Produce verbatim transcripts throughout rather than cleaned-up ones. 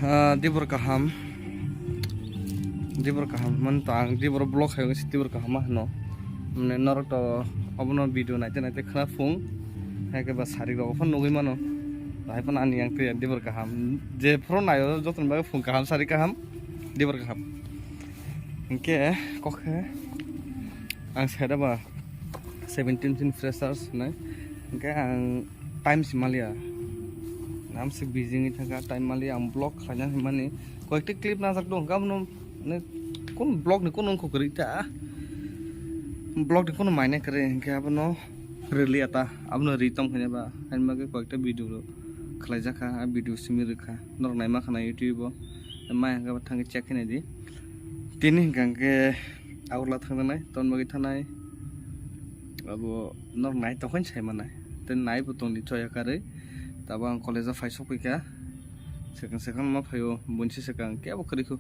Ah, dibor kaham. Dibor kaham. Man to ang dibor vlog khayo si dibor kaham ma hano. Mane norok to obono video naite naite khna phung. Hai ke ba sari rok phano nugui mano. Hai phano ani yang te dibor kaham. Je phro nayo joto ni bagwi phung kaham sari kaham. Dibor kaham. Hingke kok khe ang sai da ba seventeen freshers hinai. Hingke ang time si maliya. Namsik busy wngwi thangkha, time maliya ang vlog khlaina hinmani. Koyekta clip najak dong, hingke abono, mane, kun vlog ni kun wngkha kwrwi ta. Vlog ni kun maine kwrwi, hingke abono rwliya ta, abono ri tong khaina ba, haini bagwi koyekta video rok khlaijak kha, a video simi rwkha. Norok naima khna YouTube o, mai hingke bo thangwi check khainai di. Tini hingka hingke Agartala thangjaknai, tongmani bagwi thanai. Abo norok nai tongkha sai manai. Tei nai bo tongdi choya karwi. Tabuk ang college o phai sokphaikha. Swkang swkang ma phaio, buini se swkang kebo kwrwikhu.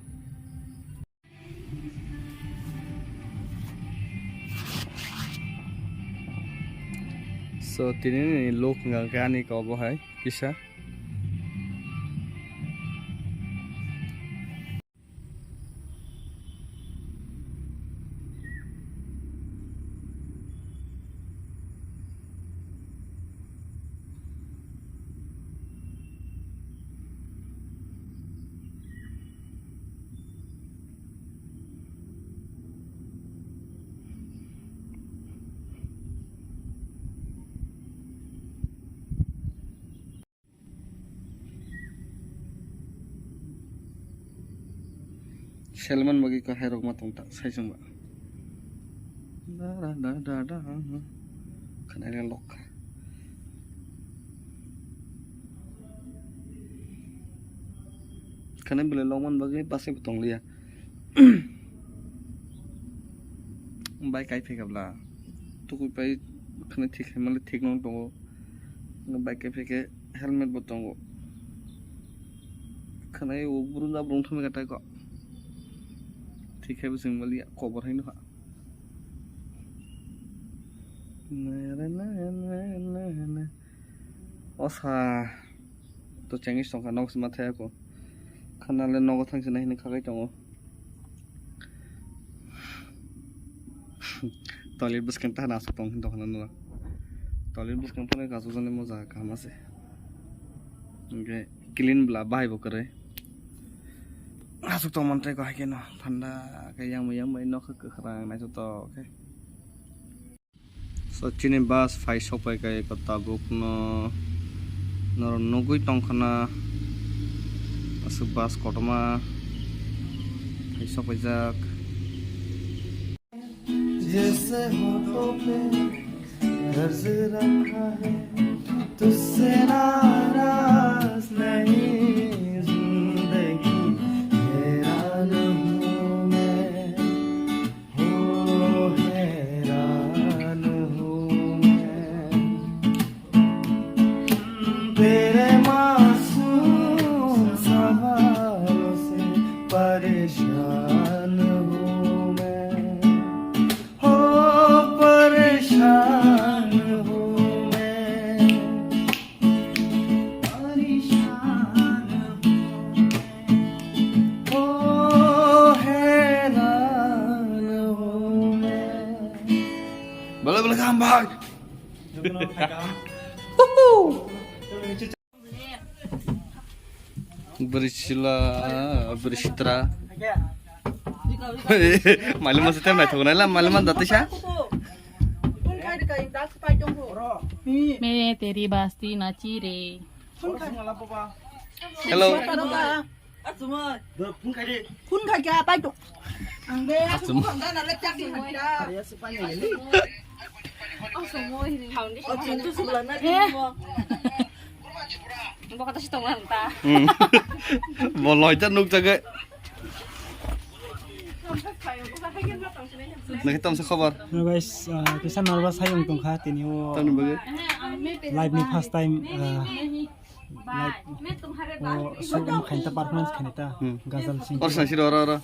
So, tini ni look hwnka hwnkhe ani kok bo hai kisa. Selman bagwi kok hai rok ma tong ta sai chwng ba. Da da da da da. Khwnai le lok. Khwnai bwlai lok man bagwi bwsai bo tong liya. Bike kai phaikha bwla. Tukui pai khwnai thik hai male thik no tongo. Bike kai phaikhe helmet bo tongo. Khwnai o burung da burung thumwi kha tai kok. Thik hai bwswng mali kobor hai nukha. Osa to chengis tongkha nok sima thaya ko. Khana le nogo thang sina hini khagai tongo. Toilet bwskang ta hana aswk tong hin tongkhana nuna. Toilet bwskang phano kasuk jani moja kaham ase. Hingke clean bwla bahai bo kwrwi. Aswk tong man tei ko hai kheno thanda khe yang bai yang bai nokha kwkhwrang naithotok khe. So, chini bus phai sokpai kai ko tabuk no norok nugui tongkhana aswk bus kotorma phai sokpaijak. जैसे होठों पे कर्ज रखा है, तुझसे नाराज नहीं जिंदगी, हैरान हूँ मैं। हो हैरान हूँ मैं तेरे मासूम सवालों से, परेशान हूँ मैं, हो परेशान हूँ मैं। परेशान हूँ मैं। ओ हैरान हूँ मैं। Bala bala kam bhag. Brisila, brisitra. Malima sete mai thok naila, malima datisa. Mere teri basti nachi re. Hello. Phun khai kya pai to. Ang be aku phun khai na le chak ni kha. Oh, so mo hini. Oh, chintu sula na. Bo kata si tong ta. Hmm. Bo loi ta nuk jaga. Nang tam sa khabar. Hello guys, ah, kisa nervous hai wng tongkha tini o. Tamni bagwi? Live ni first time, ah, live o show wng khainta performance khainta. Hmm. Gazal sing. Or sa siro ora ora.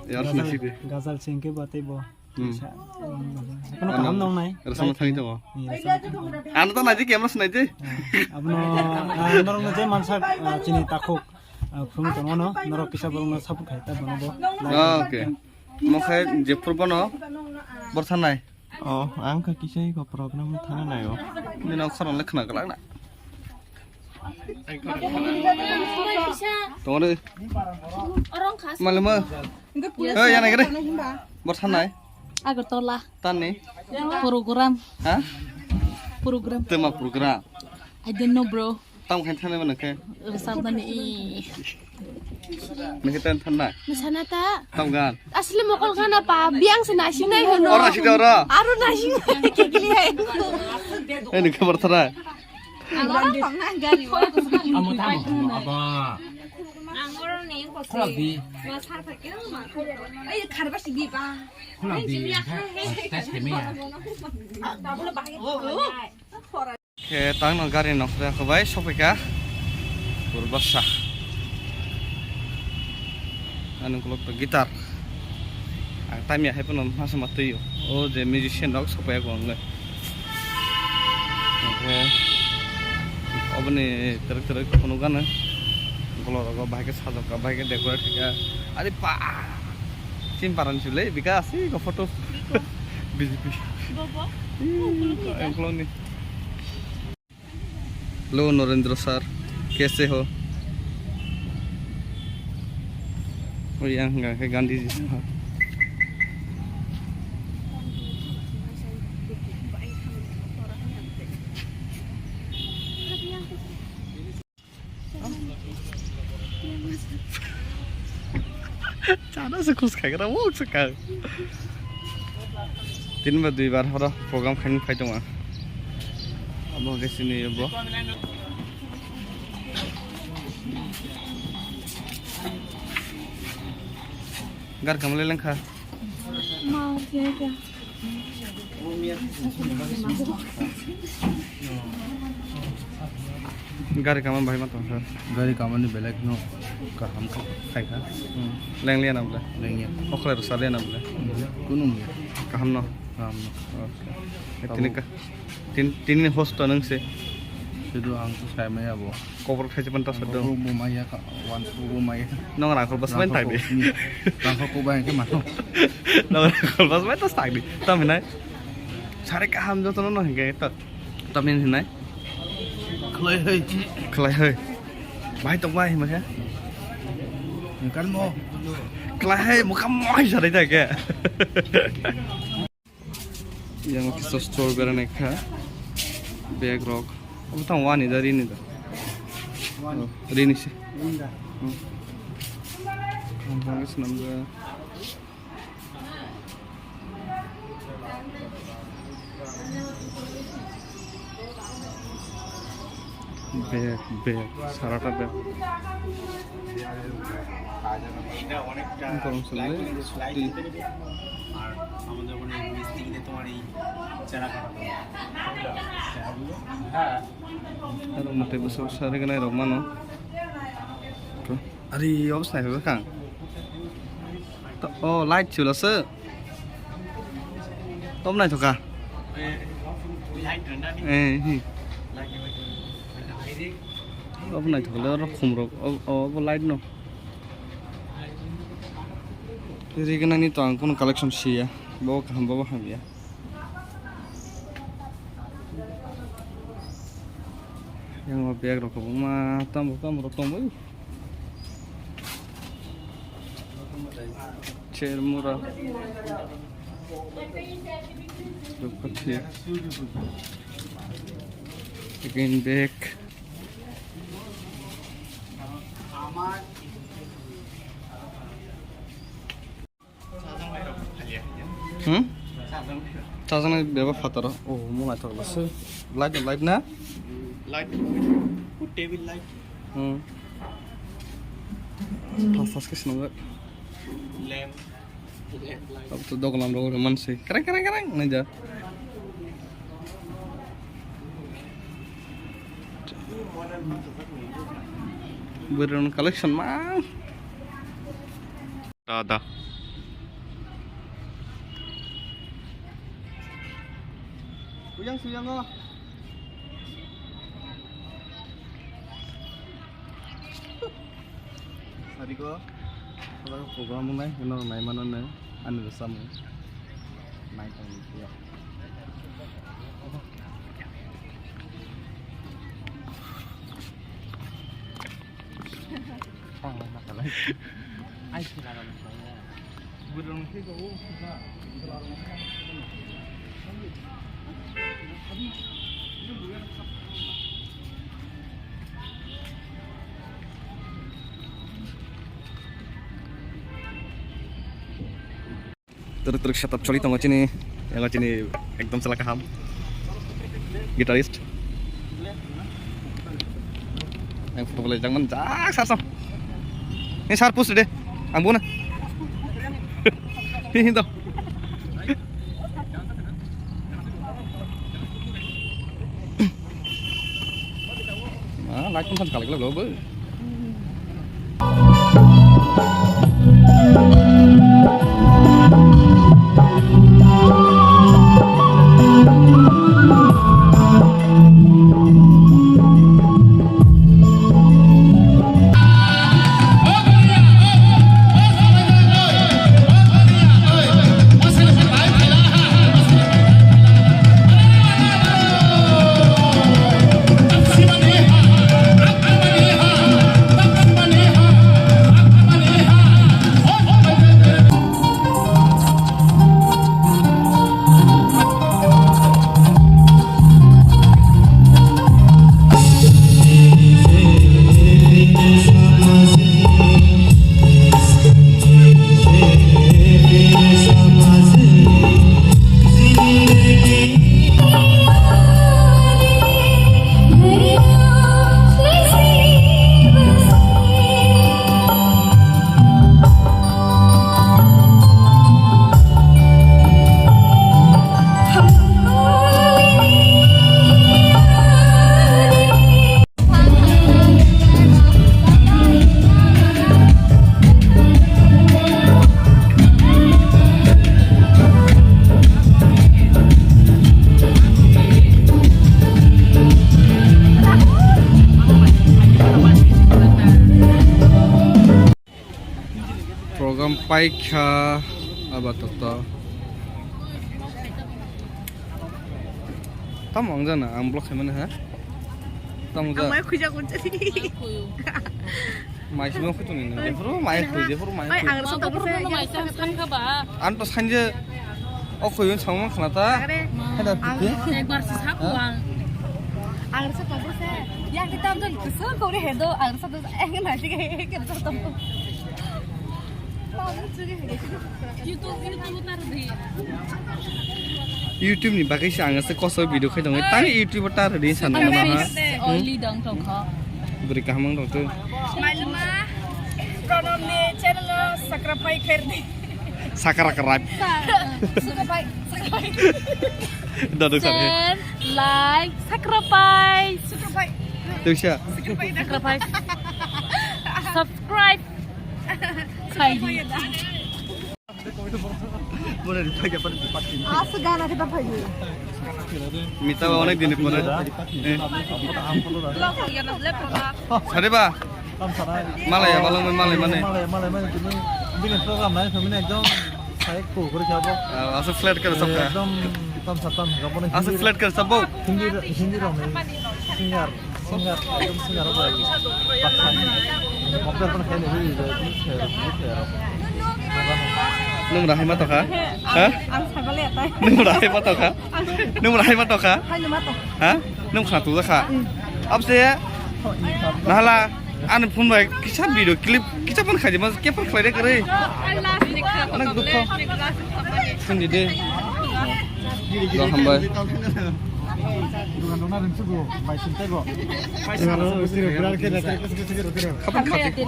Yar sa siro. Gazal sing ke ba tei bo. Hmm. Sa, um, kono kaham nong nai. Rasa ma thangwi tongo. Iya, rasa ma thangwi tongo. Ano ta naidi camera sa naidi. Ah, abono, ah, norok no je mansa, ah, chini takhuk. Ah, phone tongmano, norok kisa borokno support khai ta bono bo. Ah, okay. Mo khe je phuru bono bor thanai. Oh, ang kha kisa iko program thana nai o. Nino khorang le khna glak na. Tongre. Malama. Eh, yana gre. Bor thanai. Agartala. Tani. Program. Ha? Program. Tema program. I don't know, bro. Tamo khe thangnaima nang khe? Rwchapnani. Nang khe tamo thanna? Mwsana ta. Tamo gan? Asli mokol gana pa, biyang se nasinai hono. Oro nasinai oro? Aro nasinai kikli hai. Eh, nang khe barthara? Ang oro tongna gari o. Amo tamo, amo, abo. Ang oro ni ko se. Khulak di. Ma sar phai khe ma. Ai, kharba si di ba. Khulak di. Test khe maya. Tablo bahai. Khe tangno gari nokre kho bai sophaikha Purba sa. Ani ukulok to guitar. Ang tamya hai phano masa ma twi o. O je musician rok sophaiya ko ang le. Oke. Oboni terek terek phunuk gana. Ukulok rogo bahai khe sajak ka, bahai khe decorate kha. Ari pa. Chin paran chule bika asi ko photo. B J P. Bobo. Ih, ukulok ni. Hello, Narendra sir, kaise ho? Oh, yang enggak kayak Gandhi ji. Chana se khus khagra wok se kha. Tin ba dui bar horo program khaini phai tongo. Abo hwnkhe sini bo. Gar kamle lengkha. Ma, ya, ya. Gari kaman bahai ma tong sir? Gari kaman ni belai kheno kaham khe khai kha. Hmm. Leng liya na bole? Leng ya. Okhlai rwsa liya na bole? Kunu ya. Kaham no? Kaham no. Okay. Tini ka, tin, tini host to nang se? Sudu ang to sai maya bo. Kobor khaisa pan ta sa dong. Kobor bo maya ka, wan bo maya. Nong rang kol bas main tak di. Rang kol ko bai ke mano. Nong rang kol bas main ta tak di. Tam hinai. Sare kaham joto no hingke ta. Tam hinai. Khlai hai. Khlai hai. Bai tok bai ma khe. Kan mo. Khlai hai mo kam mo hai sare ta ke. Yang kisa store berani kha. Bag rok. Obo tamo wani da rini da. Oh, rini se. Hmm. Ang bangwi swnamjak. Bag, bag, sarata bag. এটা অনেকটা গরম চলে, সত্যি। আর আমাদের ওখানে মিস্ত্রিতে তোমার এই চারা কাটা হয়। চারাগুলো? হ্যাঁ। Aro mwtai bwsa bwsa rignai rok mano. Ari, obwsai bwkhang. To, o, light chwla se. Tom naithoka. Eh, hi. Obo naithoka le, oro khum rok, o, o, obo light no. Rignani to ang kono collection siya. Bo kaham, bo hamya. Yang o bag rok kwbangma, tamo, tamo rok tongwi. Chair mura. Rukpatya. Again back. Hmm? Chajaknai bebak phataro. Oh, mo naithok lasai. Light, light na? Light. Table light. Hmm. Fast, fast khe swnamjak. Lamp. Lamp light. Abo to dogalam rok mansi. Kereng, kereng, kereng. Nai ja. Bwrwirokni collection mang. Da, da. Uyang suyang o. Sariko, program nai, ino nai mano nai, ani rwchapmung. Nai tong ni phiya. Tang lai ma kalai. Ai sila rang. Twrwk twrwk setup choli tongo chini, ego chini ekdom chwla kaham guitarist. Ang photo bolai jangman jak sar song. Ni sar post de, ang bona. Hi hi to. Ah, like pun kan kalik lo bo. Program paikha aba toto. Tamo ang jana, ang block khaimani ha. Tamo ja. Ang mai khuijak unjani. Mai simo khutuni nang. Jefuru mai khui, jefuru mai khui. Ang rasa tamo se. Mai sang san kha ba. Ang to sanje. O khui un sang mang khna ta. Heda tiki. Ekbar si sa ko ang. Ang rasa tamo se. Yang kita amjol kesel kore hedo, ang rasa to ang na tiki ke rasa tamo. YouTube, YouTube tar di. YouTube ni bagwi se ang se koso video khai tongo. Tang YouTube tar di sana na ha. Only dong tong kho. Buri kaham ang dong tu. Maluma, Pronom ni channel o subscribe khai di. Sakra karai. Subscribe, subscribe. Daduk sari. Share, like, subscribe. Subscribe. Tuh siya. Subscribe. Subscribe. Khaidi. Aswk gana khe ta phaidi. Mita ba onek din pore. Eh. Sade ba? Malaya, balong mai malai mane. Malaya, malai mane tini. Bini program nai phaimani ekdom sai cool kori khabo. Ah, aswk flat khe rwchapkha. Ekdom tamsa tamsa bono. Aswk flat khe rwchapbo. Hindi, Hindi rok ni singer. Singer, ekdom singer rok bai. Baksa. Mokdar kono khaini hui hui hui hui hui. Nwng rahai ma tokha? Ha? Ang sagale atai. Nwng rahai ma tokha? Nwng rahai ma tokha? Hai nwng ma tokha. Ha? Nwng khna tujakha? Abse nahala ani phone bai kisa video clip kisa phan khaidi ma capture khlai de kwrwi. Ang last ni kha. Onek dukho. Hindi de. Do hambai. Khapan khati.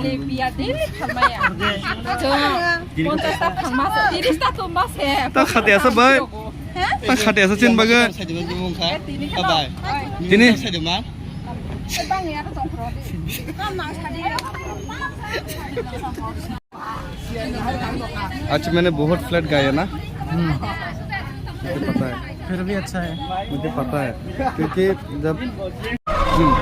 Ta khati asa bai. Ta khati asa chin bagan. Tini. अच्छा, मैंने बहुत फ्लैट गाया ना? हम्म। मुझे पता है। फिर भी अच्छा है। मुझे पता है, क्योंकि जब, हम्म।